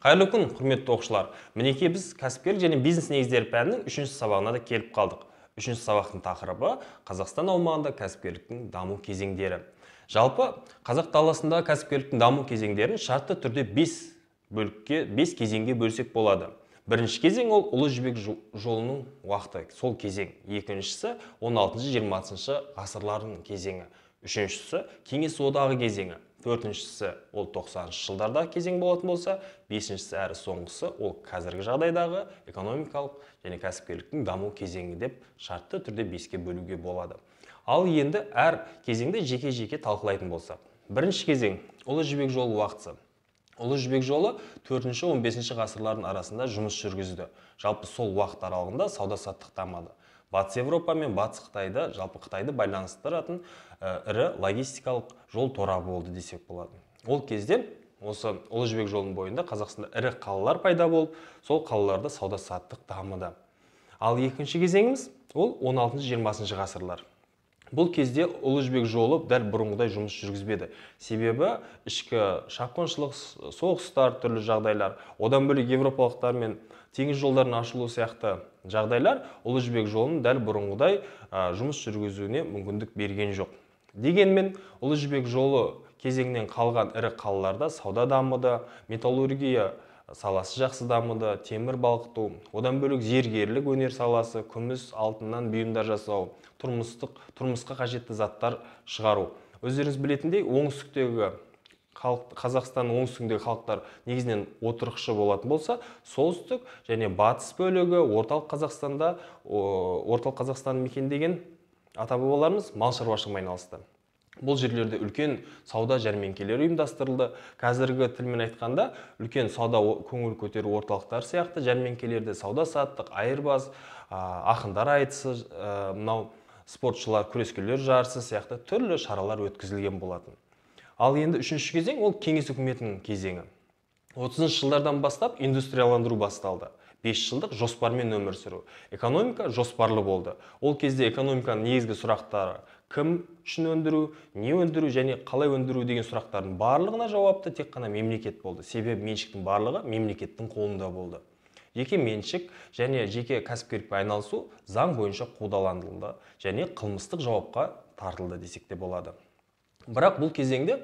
Қайырлы күн, құрметті оқушылар. Мінекей біз кәсіпкерлік және бизнес негіздері пәнінің үшінші сабағына да келіп қалдық. Үшінші сабақтың тақырыбы Қазақстан аумағында кәсіпкерліктің даму кезеңдері. Жалпы қазақ даласындағы кәсіпкерліктің даму кезеңдерін шартты түрде 5 бөлікке, 5 кезеңге бөлсек болады. Бірінші кезең ол Ұлы Жібек жолының уақыты, сол кезең. Екіншісі 16-20 ғасырлардың кезеңі. Үшіншісі Кеңес одағы кезеңі. Төртіншісі ол 90-шы жылдардағы кезең болатын болса, бесіншісі әрі соңғысы ол қазіргі жағдайдағы экономикалық және кәсіпкерліктің даму кезеңі деп шартты түрде 5-ке бөлуге болады. Ал енді әр кезеңді жеке-жеке талқылайтын болсақ. Бірінші кезең Ұлы Жібек жолы уақыты. Ұлы Жібек жолы 4-15 ғасырлардың арасында жұмыс жүргізді. Жалпы сол уақыт аралығында сауда-саттық дамыды. Батыс Европа мен Батыс Қытайды, жалпы Қытайды байланыстыратын ірі логистикалық жол торабы болды десек болады. Ол кезде осы Ұлы Жібек жолының бойында Қазақстанда ірі қалалар пайда болып, сол қалаларда сауда-саттық дамыды. Ал екінші кезеңіміз ол 16-20 ғасырлар. Бұл кезде Ұлы Жібек жолы дәл бұрынғыдай жұмыс жүргізбеді. Себебі ішкі шапқыншылық, соғыстар, түрлі жағдайлар, одан бөлек европалықтар мен теңіз жолдарының ашылуы сияқты жағдайлар Ұлы Жібек жолының дәл бұрынғыдай жұмыс жүргізуіне мүмкіндік берген жоқ. Дегенмен Ұлы Жібек жолы кезеңінен қалған ірі қалаларда сауда дамыды, металлургия саласы жақсы дамыды, темір балқыту, одан бөлек зергерлік өнер саласы, күміс, алтыннан бұйымдар жасау, тұрмысқа қажетті заттар шығару. Өздеріңіз білетіндей, оңтүстіктегі халық, Қазақстанның оңтүстігіндегі халықтар негізінен отырықшы болатын болса, солтүстік және батыс бөлігі орталық Қазақстанда, орталық Қазақстанды мекендеген ата-бабаларымыз мал шаруашылығымен айналысты. Бұл жерлерде үлкен сауда жәрмеңкелері ұйымдастырылды. Қазіргі тілмен айтқанда, үлкен сауда көңіл көтеру орталықтары сияқты жәрмеңкелерде сауда-саттық, айырбас, ақындар айтысы, мынау спортшылар, күрескерлер жарысы сияқты түрлі шаралар өткізілген болатын. Ал енді үшінші кезең ол Кеңес үкіметінің кезеңі. 30 жылдардан бастап индустрияландыру басталды. 5 жылдық жоспармен өмір сүру. Экономика жоспарлы болды. Ол кезде экономиканың негізгі сұрақтары кім үшін өндіру, не өндіру және қалай өндіру деген сұрақтардың барлығына жауапты тек қана мемлекет болды. Себебі меншіктің барлығы мемлекеттің қолында болды. Жеке меншік және жеке кәсіпкерлікпен айналысу заң бойынша қудаланылды және қылмыстық жауапқа тартылды десек те болады. Бірақ бұл кезеңде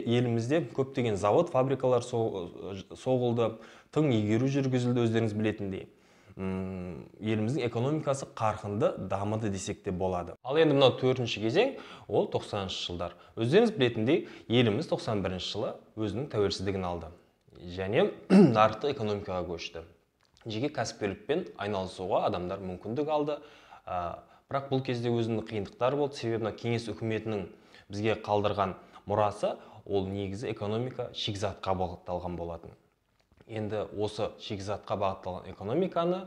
елімізде көптеген завод, фабрикалар соғылды, тың игеру жүргізілді, өздеріңіз білетіндей. Еліміздің экономикасы қарқынды дамыды десек те болады. Ал енді мынау төртінші кезең ол 90-шы жылдар. Өздеріңіз білетіндей, еліміз 91 жылы өзінің тәуелсіздігін алды және нарықтық экономикаға көшті. Жеке кәсіпкерлікпен айналысуға адамдар мүмкіндік алды. Бірақ бұл кезде өзінің қиындықтары болды. Себебі мына Кеңес үкіметінің бізге қалдырған мұрасы ол негізі экономика шикізатқа бағытталған болатын. Енді осы шикізатқа бағытталған экономиканы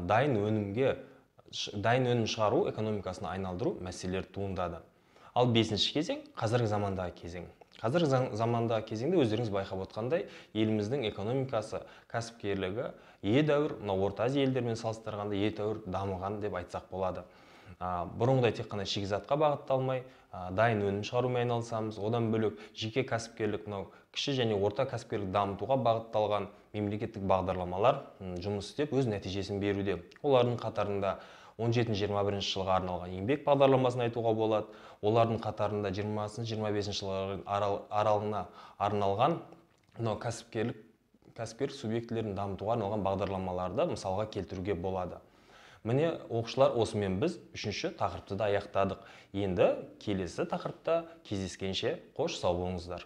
дайын өнім шығару экономикасына айналдыру мәселелері туындады. Ал бесінші кезең қазіргі замандағы кезең. Қазіргі замандағы кезеңде өздеріңіз байқап отқандай, еліміздің экономикасы, кәсіпкерлігі едәуір, мына Орта Азия елдерімен салыстырғанда едәуір дамыған деп айтсақ болады. Бұрынғыдай тек қана шикізатқа бағытталмай, дайын өнім шығарумен айналысамыз. Одан бөлек жеке кәсіпкерлік, мынау кіші және орта кәсіпкерлік дамытуға бағытталған мемлекеттік бағдарламалар жұмыс істеп өз нәтижесін беруде. Олардың қатарында 17-21 жылға арналған еңбек бағдарламасын айтуға болады. Олардың қатарында 20-25 жылға аралығына арналған мынау кәсіпкерлік субъектілерін дамытуға арналған бағдарламаларды мысалға келтіруге болады. Міне, оқушылар, осымен біз үшінші тақырыпты да аяқтадық. Енді келесі тақырыпта кездескенше қош сау болыңыздар.